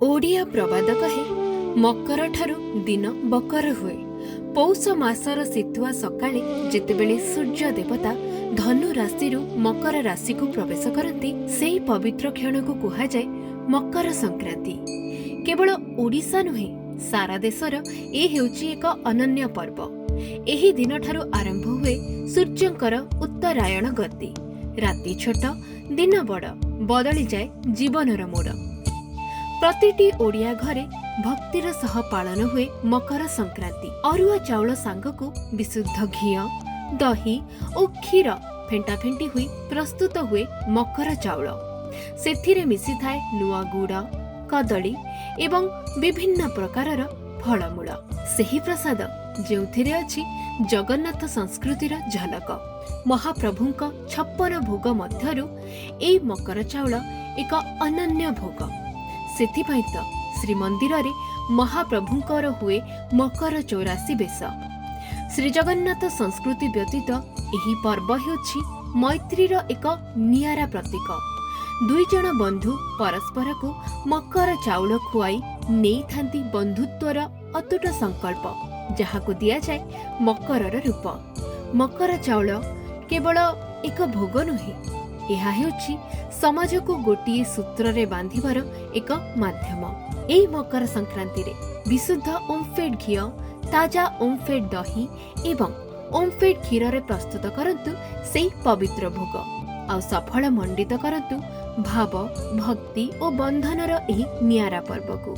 ଓଡ଼ିଆ ପ୍ରବାଦ କହେ, ମକରଠାରୁ ଦିନ ବକର ହୁଏ। ପୌଷ ମାସର ଶୀତୁଆ ସକାଳେ ଯେତେବେଳେ ସୂର୍ଯ୍ୟ ଦେବତା ଧନୁ ରାଶିରୁ ମକର ରାଶିକୁ ପ୍ରବେଶ କରନ୍ତି, ସେହି ପବିତ୍ର କ୍ଷଣକୁ କୁହାଯାଏ ମକର ସଂକ୍ରାନ୍ତି। କେବଳ ଓଡ଼ିଶା ନୁହେଁ, ସାରା ଦେଶର ଏ ହେଉଛି ଏକ ଅନନ୍ୟ ପର୍ବ। ଏହି ଦିନଠାରୁ ଆରମ୍ଭ ହୁଏ ସୂର୍ଯ୍ୟଙ୍କର ଉତ୍ତରାୟଣ ଗତି। ରାତି ଛୋଟ, ଦିନ ବଡ଼, ବଦଳିଯାଏ ଜୀବନର ମୋଡ଼। ପ୍ରତିଟି ଓଡ଼ିଆ ଘରେ ଭକ୍ତିର ସହ ପାଳନ ହୁଏ ମକର ସଂକ୍ରାନ୍ତି। ଅରୁଆ ଚାଉଳ ସାଙ୍ଗକୁ ବିଶୁଦ୍ଧ ଘିଅ, ଦହି ଓ କ୍ଷୀର ଫେଣ୍ଟାଫେଣ୍ଟି ହୋଇ ପ୍ରସ୍ତୁତ ହୁଏ ମକର ଚାଉଳ। ସେଥିରେ ମିଶିଥାଏ ନୂଆ ଗୁଡ଼, କଦଳୀ ଏବଂ ବିଭିନ୍ନ ପ୍ରକାରର ଫଳମୂଳ। ସେହି ପ୍ରସାଦ ଯେଉଁଥିରେ ଅଛି ଜଗନ୍ନାଥ ସଂସ୍କୃତିର ଝଲକ। ମହାପ୍ରଭୁଙ୍କ 56 ଭୋଗ ମଧ୍ୟରୁ ଏଇ ମକର ଚାଉଳ ଏକ ଅନନ୍ୟ ଭୋଗ। ସେଥିପାଇଁ ତ ଶ୍ରୀମନ୍ଦିରରେ ମହାପ୍ରଭୁଙ୍କର ହୁଏ ମକର 84 ବେଶ। ଶ୍ରୀଜଗନ୍ନାଥ ସଂସ୍କୃତି ବ୍ୟତୀତ ଏହି ପର୍ବ ହେଉଛି ମୈତ୍ରୀର ଏକ ନିଆରା ପ୍ରତୀକ। ଦୁଇ ଜଣ ବନ୍ଧୁ ପରସ୍ପରକୁ ମକର ଚାଉଳ ଖୁଆଇ ନେଇଥାନ୍ତି ବନ୍ଧୁତ୍ୱର ଅତୁଟ ସଂକଳ୍ପ, ଯାହାକୁ ଦିଆଯାଏ ମକରର ରୂପ। ମକର ଚାଉଳ କେବଳ ଏକ ଭୋଗ ନୁହେଁ, ଏହା ହେଉଛି ସମାଜକୁ ଗୋଟିଏ ସୂତ୍ରରେ ବାନ୍ଧିବାର ଏକ ମାଧ୍ୟମ। ଏହି ମକର ସଂକ୍ରାନ୍ତିରେ ବିଶୁଦ୍ଧ ଓମ୍ଫେଡ୍ ଘିଅ, ତାଜା ଓମ୍ଫେଡ୍ ଦହି ଏବଂ ଓମ୍ଫେଡ୍ କ୍ଷୀରରେ ପ୍ରସ୍ତୁତ କରନ୍ତୁ ସେଇ ପବିତ୍ର ଭୋଗ, ଆଉ ସଫଳ ମଣ୍ଡିତ କରନ୍ତୁ ଭାବ, ଭକ୍ତି ଓ ବନ୍ଧନର ଏହି ନିଆରା ପର୍ବକୁ।